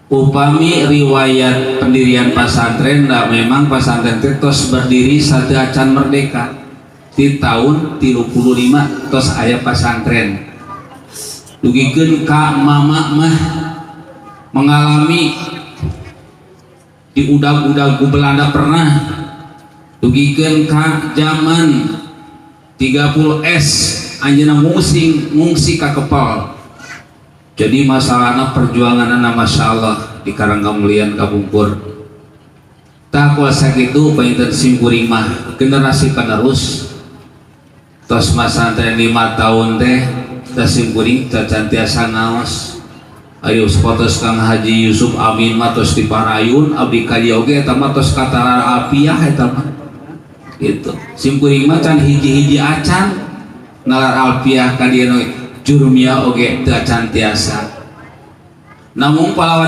Upami riwayat pendirian pesantren nah, memang pesantren teh tos berdiri sateuacan merdeka di tahun 35 tos aya pesantren. Dugikeun ka mama mah mengalami di udag-udag ku Belanda, pernah dugikeun ka zaman 30 S anjeunna ngungsi ngungsi ka Kepel. Jadi masalahnya perjuangan, Masya Allah, di Karangkamulian kapungkur. Tah, kuasa gitu panginten simkuring mah generasi penerus, tos masantren 5 tahun teh. Tah, simkuring can tiasa ngaos. Ayo sapertos Kang Haji Yusuf Amin mah tos diparayun abdi ka dieu oge, eta mah tos katalar alfiah eta mah gitu. Simkuring mah can hiji-hiji acan nalar alfiah ka dieu, jurumiyah oge teu acan tiasa. Namun palawari